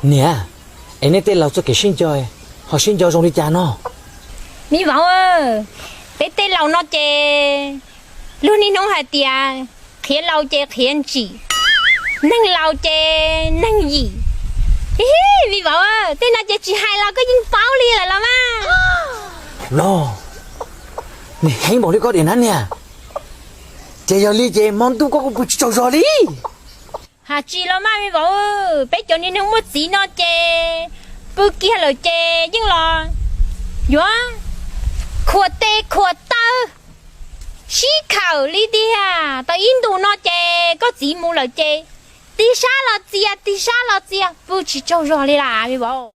Niam, es nej tej laus txoj kev sib nco ho sib nco zoo li cas no? Me vauv, peb tej laus no ces luag niaj hnub hais tias qhiav laus ces qhiav ntsim, neeg laus ces neeg yim. Ib, me vauv, tej no ces tsis hais los koj yeej paub li lawm los mas. No, niag heev npaum li koj diam na niag. Ces yog li ces hmo ntuj koj kuj pw tsis tsaug zog li. Has tsis los mas me vauv, peb cov niag neeg muaj txiv no ces pw kiag lawm ces yeej los yuav khuam tes khuam taw sib khawm li tiag. Tau ib ntus no ces koj txiv mus lawm ces tig sab los txias tig sab los txias pw tsis tsaug zog li las me vauv.